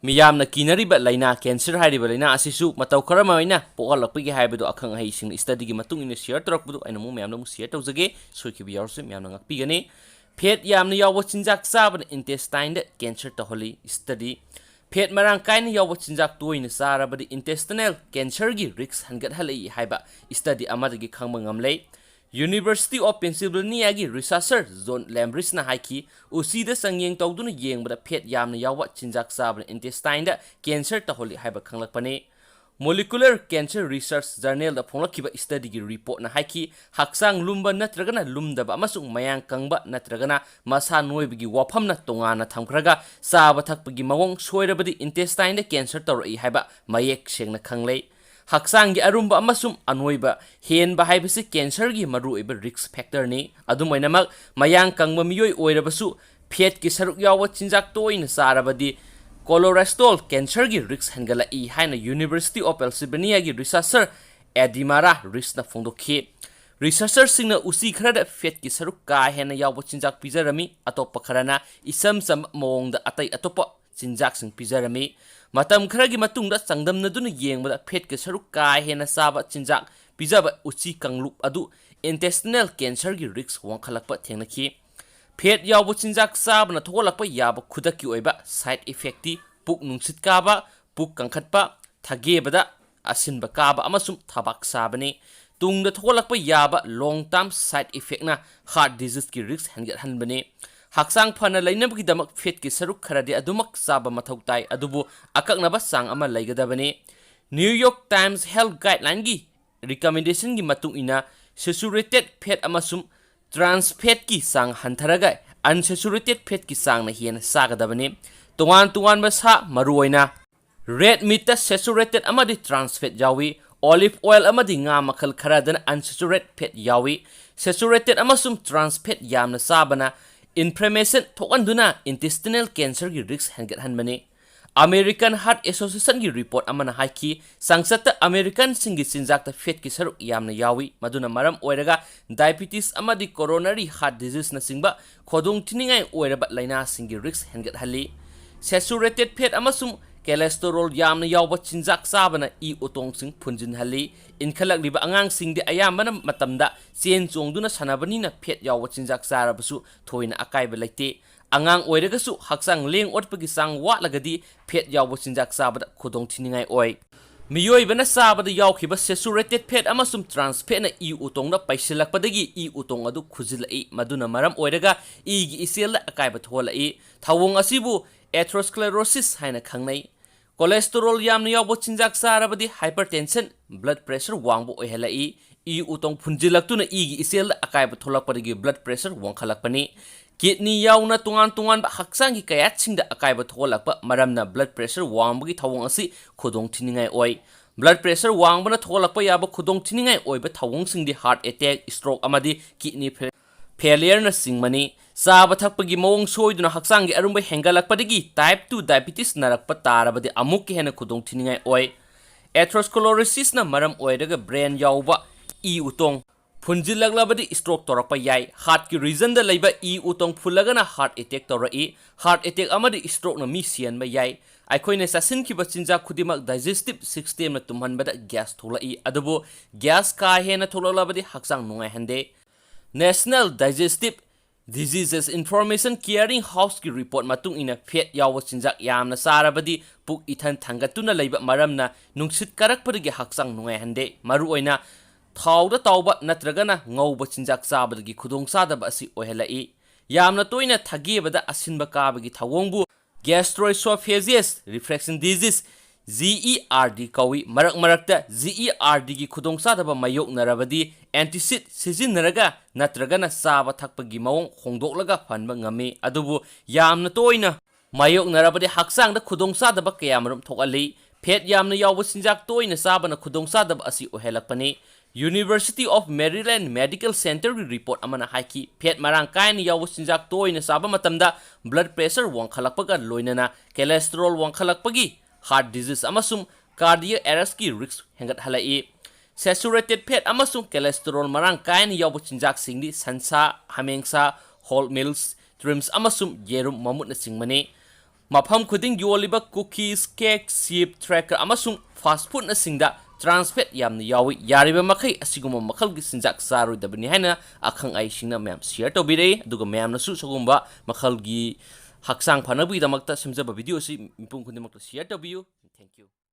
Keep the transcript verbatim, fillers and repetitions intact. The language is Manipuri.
ꯃꯤꯌꯥꯝꯅ ꯀꯤꯅꯔꯤꯕ ꯂꯥꯏꯅꯥ cancer ꯍꯥꯏꯔꯤꯕ ꯂꯥꯏꯅꯥ ꯑꯁꯤꯁꯨ ꯃꯇꯧ ꯀꯔꯝ ꯍꯥꯏꯅ ꯄꯣꯛꯍꯜꯂꯛꯄꯒꯦ ꯍꯥꯏꯕꯗꯨ ꯑꯈꯪ ꯑꯍꯩꯁꯤꯡꯅ studyꯒꯤ ꯃꯇꯨꯡ ꯏꯟꯅ share ꯇꯧꯔꯛꯄꯗꯨ ꯑꯩꯅ ꯑꯃꯨꯛ ꯃꯌꯥꯝꯗ ꯑꯃꯨꯛ share ꯇꯧꯖꯒꯦ꯫ ꯁꯣꯏꯈꯤꯕ ꯌꯥꯎꯔꯁꯨ ꯃꯌꯥꯝꯅ ꯉꯥꯛꯄꯤꯒꯅꯤ꯫ Fat ꯌꯥꯝꯅ ꯌꯥꯎꯕ ꯆꯤꯟꯖꯥꯛ ꯆꯥꯕꯅ intestineꯗ cancer ꯇꯧꯍꯜꯂꯤ꯫ Study: Fat ꯃꯔꯥꯡ ꯀꯥꯏꯅ ꯌꯥꯎꯕ ꯆꯤꯟꯖꯥꯛ ꯇꯣꯏꯅ ꯆꯥꯔꯕꯗꯤ intestinal cancerꯒꯤ risk ꯍꯟꯒꯠꯍꯜꯂꯛꯏ ꯍꯥꯏꯕ study ꯑꯃꯗꯒꯤ ꯈꯪꯕ ꯉꯝꯂꯦ꯫ University of Pennsylvaniaꯒꯤ researcher John Lambrissꯅ ꯍꯥꯏꯈꯤ, ꯎꯆꯤꯗ ꯆꯥꯡꯌꯦꯡ ꯇꯧꯗꯨꯅ ꯌꯦꯡꯕꯗ fat ꯌꯥꯝꯅ ꯌꯥꯎꯕ ꯆꯤꯟꯖꯥꯛ ꯆꯥꯕꯅ intestineꯗ cancer ꯇꯧꯍꯜꯂꯤ ꯍꯥꯏꯕ ꯈꯪꯂꯛꯄꯅꯤ꯫ Molecular Cancer Research Journalꯗ ꯐꯣꯡꯂꯛꯈꯤꯕ studyꯒꯤ reportꯅ ꯍꯥꯏꯈꯤ, ꯍꯛꯆꯥꯡ ꯂꯨꯝꯕ ꯅꯠꯇ꯭ꯔꯒꯅ ꯂꯨꯝꯗꯕ ꯑꯃꯁꯨꯡ ꯃꯌꯥꯡ ꯀꯪꯕ ꯅꯠꯇ꯭ꯔꯒꯅ ꯃꯁꯥ ꯅꯣꯏꯕꯒꯤ ꯋꯥꯐꯝꯅ ꯇꯣꯉꯥꯟꯅ ꯊꯝꯈ꯭ꯔꯒ, ꯆꯥꯕ ꯊꯛꯄꯒꯤ ꯃꯑꯣꯡ ꯁꯣꯏꯔꯕꯗꯤ intestineꯗ cancer ꯇꯧꯔꯛꯏ ꯍꯥꯏꯕ ꯃꯌꯦꯛ ꯁꯦꯡꯅ ꯈꯪꯂꯦ꯫ ꯍꯛꯆꯥꯡꯒꯤ ꯑꯔꯨꯝꯕ ꯑꯃꯁꯨꯡ ꯑꯅꯣꯏꯕ ꯍꯦꯟꯕ ꯍꯥꯏꯕꯁꯤ cancerꯒꯤ ꯃꯔꯨꯑꯣꯏꯕ risk factorꯅꯤ꯫ ꯑꯗꯨꯝ ꯑꯣꯏꯅꯃꯛ, ꯃꯌꯥꯡ ꯀꯪꯕ ꯃꯤꯑꯣꯏ ꯑꯣꯏꯔꯕꯁꯨ fatꯀꯤ ꯁꯔꯨꯛ ꯌꯥꯎꯕ ꯆꯤꯟꯖꯥꯛ ꯇꯣꯏꯅ ꯆꯥꯔꯕꯗꯤ colorectal cancerꯒꯤ risk ꯍꯦꯟꯒꯠꯂꯛꯏ ꯍꯥꯏꯅ University of Pennsylvaniaꯒꯤ researcher Adimara Reeseꯅ ꯐꯣꯡꯗꯣꯛꯈꯤ꯫ Researcherꯁꯤꯡꯅ ꯎꯆꯤ ꯈꯔꯗ fatꯀꯤ ꯁꯔꯨꯛ ꯀꯥ ꯍꯦꯟꯅ ꯌꯥꯎꯕ ꯆꯤꯟꯖꯥꯛ ꯄꯤꯖꯔꯝꯃꯤ, ꯑꯇꯣꯞꯄ ꯈꯔꯅ ꯏꯆꯝ ꯆꯝꯕ ꯃꯑꯣꯡꯗ ꯑꯇꯩ ꯑꯇꯣꯞꯄ ꯆꯤꯟꯖꯥꯛꯁꯤꯡ ꯄꯤꯖꯔꯝꯃꯤ꯫ ꯃꯇꯝ ꯈꯔꯒꯤ ꯃꯇꯨꯡꯗ ꯆꯥꯡꯗꯝꯅꯗꯨꯅ ꯌꯦꯡꯕꯗ fatꯀꯤ ꯁꯔꯨꯛ ꯀꯥ ꯍꯦꯟꯅ ꯆꯥꯕ ꯆꯤꯟꯖꯥꯛ ꯄꯤꯖꯕ ꯎꯆꯤ ꯀꯥꯡꯂꯨꯞ ꯑꯗꯨ intestinal cancerꯒꯤ risk ꯋꯥꯡꯈꯠꯂꯛꯄ ꯊꯦꯡꯅꯈꯤ꯫ Fat ꯌꯥꯎꯕ ꯆꯤꯟꯖꯥꯛ ꯆꯥꯕꯅ ꯊꯣꯛꯍꯜꯂꯛꯄ ꯌꯥꯕ ꯈꯨꯗꯛꯀꯤ ꯑꯣꯏꯕ side effectꯇꯤ ꯄꯨꯛ ꯅꯨꯡꯁꯤꯠ ꯀꯥꯕ, ꯄꯨꯛ ꯀꯟꯈꯠꯄ, ꯊꯒꯦꯕꯗ ꯑꯁꯤꯟꯕ ꯀꯥꯕ ꯑꯃꯁꯨꯡ ꯊꯕꯥꯛ ꯁꯥꯕꯅꯤ꯫ ꯇꯨꯡꯗ ꯊꯣꯛꯍꯜꯂꯛꯄ ꯌꯥꯕ long term side effectꯅ heart diseaseꯀꯤ risk ꯍꯦꯟꯒꯠꯍꯟꯕꯅꯤ꯫ ꯍꯛꯆꯥꯡ ꯐꯅ ꯂꯩꯅꯕꯒꯤꯗꯃꯛ fatꯀꯤ ꯁꯔꯨꯛ ꯈꯔꯗꯤ ꯑꯗꯨꯃꯛ ꯆꯥꯕ ꯃꯊꯧ ꯇꯥꯏ, ꯑꯗꯨꯕꯨ ꯑꯀꯛꯅꯕ ꯆꯥꯡ ꯑꯃ ꯂꯩꯒꯗꯕꯅꯤ꯫ New York Times Health Guidelinesꯀꯤ recommendationꯒꯤ ꯃꯇꯨꯡ ꯏꯟꯅ saturated fat ꯑꯃꯁꯨꯡ trans fatꯀꯤ ꯆꯥꯡ ꯍꯟꯊꯔꯒ unsaturated fatꯀꯤ ꯆꯥꯡꯅ ꯍꯦꯟꯅ ꯆꯥꯒꯗꯕꯅꯤ꯫ ꯇꯣꯉꯥꯟ ꯇꯣꯉꯥꯟꯕ ꯁꯥ, ꯃꯔꯨꯑꯣꯏꯅ red meatꯇ saturated ꯑꯃꯗꯤ trans fat ꯌꯥꯎꯏ꯫ Olive oil ꯑꯃꯗꯤ ꯉꯥ ꯃꯈꯜ ꯈꯔꯗꯅ unsaturated fat ꯌꯥꯎꯏ꯫ Saturated ꯑꯃꯁꯨꯡ trans fat ꯌꯥꯝꯅ ꯆꯥꯕꯅ inflammation ꯊꯣꯛꯍꯟꯗꯨꯅ intestinal cancerꯒꯤ risk ꯍꯦꯟꯒꯠꯍꯟꯕꯅꯤ꯫ American Heart Associationꯒꯤ report ꯑꯃꯅ ꯍꯥꯏꯈꯤ, ꯆꯥꯡꯆꯠꯇ Americanꯁꯤꯡꯒꯤ ꯆꯤꯟꯖꯥꯛꯇ fatꯀꯤ ꯁꯔꯨꯛ ꯌꯥꯝꯅ ꯌꯥꯎꯏ, ꯃꯗꯨꯅ ꯃꯔꯝ ꯑꯣꯏꯔꯒ diabetes ꯑꯃꯗꯤ coronary heart diseaseꯅꯆꯤꯡꯕ ꯈꯨꯗꯣꯡꯊꯤꯅꯤꯡꯉꯥꯏ ꯑꯣꯏꯔꯕ ꯂꯥꯏꯅꯥꯁꯤꯡꯒꯤ risk ꯍꯦꯟꯒꯠꯍꯜꯂꯤ꯫ Saturated fat ꯑꯃꯁꯨꯡ cholesterol ꯌꯥꯝꯅ ꯌꯥꯎꯕ ꯆꯤꯟꯖꯥꯛ ꯆꯥꯕꯅ ꯏ ꯎꯇꯣꯡꯁꯤꯡ ꯐꯨꯟꯖꯤꯟꯍꯜꯂꯤ꯫ ꯏꯟꯈꯠꯂꯛꯂꯤꯕ ꯑꯉꯥꯡꯁꯤꯡꯗꯤ ꯑꯌꯥꯝꯕꯅ ꯃꯇꯝꯗ ꯆꯦꯟ ꯆꯣꯡꯗꯨꯅ ꯁꯥꯟꯅꯕꯅꯤꯅ fat ꯌꯥꯎꯕ ꯆꯤꯟꯖꯥꯛ ꯆꯥꯔꯕꯁꯨ ꯊꯣꯏꯅ ꯑꯀꯥꯏꯕ ꯂꯩꯇꯦ꯫ ꯑꯉꯥꯡ ꯑꯣꯏꯔꯒꯁꯨ ꯍꯛꯆꯥꯡ ꯂꯦꯡ ꯑꯣꯠꯄꯒꯤ ꯆꯥꯡ ꯋꯥꯠꯂꯒꯗꯤ fat ꯌꯥꯎꯕ ꯆꯤꯟꯖꯥꯛ ꯆꯥꯕꯗ ꯈꯨꯗꯣꯡꯊꯤꯅꯤꯡꯉꯥꯏ ꯑꯣꯏ꯫ ꯃꯤꯑꯣꯏꯕꯅ ꯆꯥꯕꯗ ꯌꯥꯎꯈꯤꯕ saturated fat ꯑꯃꯁꯨꯡ trans fatꯅ ꯏ ꯎꯇꯣꯡꯗ ꯄꯩꯁꯤꯜꯂꯛꯄꯗꯒꯤ ꯏ ꯎꯇꯣꯡ ꯑꯗꯨ ꯈꯨꯖꯤꯜꯂꯛꯏ, ꯃꯗꯨꯅ ꯃꯔꯝ ꯑꯣꯏꯔꯒ ꯏꯒꯤ ꯏꯆꯦꯜꯗ ꯑꯀꯥꯏꯕ ꯊꯣꯛꯍꯜꯂꯛꯏ꯫ ꯊꯧꯑꯣꯡ ꯑꯁꯤꯕꯨ atherosclerosis ꯍꯥꯏꯅ ꯈꯪꯅꯩ꯫ Cholesterol ꯌꯥꯝꯅ ꯌꯥꯎꯕ ꯆꯤꯟꯖꯥꯛ ꯆꯥꯔꯕꯗꯤ hypertension, blood pressure ꯋꯥꯡꯕ ꯑꯣꯏꯍꯜꯂꯛꯏ꯫ ꯏ ꯎꯇꯣꯡ ꯐꯨꯟꯖꯤꯜꯂꯛꯇꯨꯅ ꯏꯒꯤ ꯏꯆꯦꯜꯗ ꯑꯀꯥꯏꯕ ꯊꯣꯛꯂꯛꯄꯗꯒꯤ blood pressure ꯋꯥꯡꯈꯠꯂꯛꯄꯅꯤ꯫ Kidney ꯌꯥꯎꯅ ꯇꯣꯉꯥꯟ ꯇꯣꯉꯥꯟꯕ ꯍꯛꯆꯥꯡꯒꯤ ꯀꯌꯥꯠꯁꯤꯡꯗ ꯑꯀꯥꯏꯕ ꯊꯣꯛꯍꯜꯂꯛꯄ ꯃꯔꯝꯅ blood pressure ꯋꯥꯡꯕꯒꯤ ꯊꯧꯑꯣꯡ ꯑꯁꯤ ꯈꯨꯗꯣꯡꯊꯤꯅꯤꯡꯉꯥꯏ ꯑꯣꯏ꯫ Blood pressure ꯋꯥꯡꯕꯅ ꯊꯣꯛꯍꯜꯂꯛꯄ ꯌꯥꯕ ꯈꯨꯗꯣꯡꯊꯤꯅꯤꯡꯉꯥꯏ ꯑꯣꯏꯕ ꯊꯧꯑꯣꯡꯁꯤꯡꯗꯤ heart attack, stroke ꯑꯃꯗꯤ kidney fail- failureꯅꯆꯤꯡꯕꯅꯤ꯫ ꯆꯥꯕ ꯊꯛꯄꯒꯤ ꯃꯑꯣꯡ ꯁꯣꯏꯗꯨꯅ ꯍꯛꯆꯥꯡꯒꯤ ꯑꯔꯨꯝꯕ ꯍꯦꯟꯒꯠꯂꯛꯄꯗꯒꯤ type two diabetes ꯅꯥꯔꯛꯄ ꯇꯥꯔꯕꯗꯤ ꯑꯃꯨꯛꯀ ꯍꯦꯟꯅ ꯈꯨꯗꯣꯡꯊꯤꯅꯤꯡꯉꯥꯏ ꯑꯣꯏ꯫ Atherosclerosis ꯅ ꯃꯔꯝ ꯑꯣꯏꯔꯒ brain ꯌꯥꯎꯕ ꯏ ꯎꯇꯣꯡ ꯐꯨꯟꯖꯤꯜꯂꯛꯂꯕꯗꯤ stroke ꯇꯧꯔꯛꯄ ꯌꯥꯏ꯫ Heartꯀꯤ regionꯗ ꯂꯩꯕ ꯏ ꯎꯇꯣꯡ ꯐꯨꯜꯂꯒꯅ heart attack ꯇꯧꯔꯛꯏ꯫ Heart attack ꯑꯃꯗꯤ strokeꯅ ꯃꯤ ꯁꯤꯍꯟꯕ ꯌꯥꯏ꯫ ꯑꯩꯈꯣꯏꯅ ꯆꯥꯁꯤꯟꯈꯤꯕ ꯆꯤꯟꯖꯥꯛ ꯈꯨꯗꯤꯡꯃꯛ digestive systemꯅ ꯇꯨꯝꯍꯟꯕꯗ gas ꯊꯣꯛꯂꯛꯏ, ꯑꯗꯨꯕꯨ gas ꯀꯥ ꯍꯦꯟꯅ ꯊꯣꯛꯂꯛꯂꯕꯗꯤ ꯍꯛꯆꯥꯡ ꯅꯨꯡꯉꯥꯏꯍꯟꯗꯦ꯫ National Digestive Diseases Information Clearing Houseꯀꯤ report ꯃꯇꯨꯡ ꯏꯟꯅ, fat ꯌꯥꯎꯕ ꯆꯤꯟꯖꯥꯛ ꯌꯥꯝꯅ ꯆꯥꯔꯕꯗꯤ ꯄꯨꯛ ꯏꯊꯟ ꯊꯥꯡꯒꯠꯇꯨꯅ ꯂꯩꯕ ꯃꯔꯝꯅ ꯅꯨꯡꯁꯤꯠ ꯀꯥꯔꯛꯄꯗꯒꯤ ꯍꯛꯆꯥꯡ ꯅꯨꯡꯉꯥꯏꯍꯟꯗꯦ꯫ ꯃꯔꯨꯑꯣꯏꯅ ꯊꯥꯎꯗ ꯇꯥꯎꯕ ꯅꯠꯇ꯭ꯔꯒꯅ ꯉꯧꯕ ꯆꯤꯟꯖꯥꯛ ꯆꯥꯕꯗꯒꯤ ꯈꯨꯗꯣꯡꯆꯥꯗꯕ ꯑꯁꯤ ꯑꯣꯏꯍꯜꯂꯛꯏ꯫ ꯌꯥꯝꯅ ꯇꯣꯏꯅ ꯊꯥꯒꯦꯕꯗ ꯑꯁꯤꯟꯕ ꯀꯥꯕꯒꯤ ꯊꯧꯑꯣꯡꯕꯨ gastroesophageal reflux disease, G E R D ꯀꯧꯏ꯫ ꯃꯔꯛ ꯃꯔꯛꯇ G E R Dꯒꯤ ꯈꯨꯗꯣꯡꯆꯥꯗꯕ ꯃꯥꯌꯣꯛꯅꯔꯕꯗꯤ antacid ꯁꯤꯖꯤꯟꯅꯔꯒ ꯅꯠꯇ꯭ꯔꯒꯅ ꯆꯥꯕ ꯊꯛꯄꯒꯤ ꯃꯑꯣꯡ ꯍꯣꯡꯗꯣꯛꯂꯒ ꯐꯍꯟꯕ ꯉꯝꯃꯤ꯫ ꯑꯗꯨꯕꯨ ꯌꯥꯝꯅ ꯇꯣꯏꯅ ꯃꯥꯌꯣꯛꯅꯔꯕꯗꯤ ꯍꯛꯆꯥꯡꯗ ꯈꯨꯗꯣꯡꯆꯥꯗꯕ ꯀꯌꯥꯃꯔꯨꯝ ꯊꯣꯛꯍꯜꯂꯤ꯫ Fat ꯌꯥꯝꯅ ꯌꯥꯎꯕ ꯆꯤꯟꯖꯥꯛ ꯇꯣꯏꯅ ꯆꯥꯕꯅ ꯈꯨꯗꯣꯡꯆꯥꯗꯕ ꯑꯁꯤ ꯑꯣꯏꯍꯜꯂꯛꯄꯅꯤ꯫ University of Maryland Medical Centerꯒꯤ report ꯑꯃꯅ ꯍꯥꯏꯈꯤ, fat ꯃꯔꯥꯡ ꯀꯥꯏꯅ ꯌꯥꯎꯕ ꯆꯤꯟꯖꯥꯛ ꯇꯣꯏꯅ ꯆꯥꯕ ꯃꯇꯝꯗ blood pressure ꯋꯥꯡꯈꯠꯂꯛꯄꯒ ꯂꯣꯏꯅꯅ cholesterol ꯋꯥꯡꯈꯠꯂꯛꯄꯒꯤ, heart disease ꯑꯃꯁꯨꯡ cardiac arrestꯀꯤ risk ꯍꯦꯟꯒꯠꯍꯜꯂꯛꯏ꯫ Saturated fat ꯑꯃꯁꯨꯡ cholesterol ꯃꯔꯥꯡ ꯀꯥꯏꯅ ꯌꯥꯎꯕ ꯆꯤꯟꯖꯥꯛꯁꯤꯡꯗꯤ ꯁꯟꯁꯥ, ꯍꯥꯃꯦꯡꯁꯥ, whole milks, shrimps ꯑꯃꯁꯨꯡ ꯌꯦꯔꯨꯝ ꯃꯃꯨꯠꯅꯆꯤꯡꯕꯅꯤ꯫ ꯃꯐꯝ ꯈꯨꯗꯤꯡ ꯌꯣꯜꯂꯤꯕ cookies, cake, chip, cracker ꯑꯃꯁꯨꯡ fast foodꯅꯆꯤꯡꯕꯗ trans fat ꯌꯥꯝꯅ ꯌꯥꯎꯏ꯫ ꯌꯥꯔꯤꯕ ꯃꯈꯩ ꯑꯁꯤꯒꯨꯝꯕ ꯃꯈꯜꯒꯤ ꯆꯤꯟꯖꯥꯛ ꯆꯥꯔꯣꯏꯗꯕꯅꯤ ꯍꯥꯏꯅ ꯑꯈꯪ ꯑꯍꯩꯁꯤꯡꯅ ꯃꯌꯥꯝ share ꯇꯧꯕꯤꯔꯛꯏ꯫ ꯑꯗꯨꯒ ꯃꯌꯥꯝꯅꯁꯨ ꯁꯤꯒꯨꯝꯕ ꯃꯈꯜꯒꯤ ꯍꯛꯆꯥꯡ ꯐꯅꯕꯒꯤꯗꯃꯛꯇ ꯁꯦꯝꯖꯕ video ꯑꯁꯤ ꯃꯤꯄꯨꯝ ꯈꯨꯗꯤꯡꯃꯛꯇ share ꯇꯧꯕꯤꯌꯨ꯫ Thank you꯫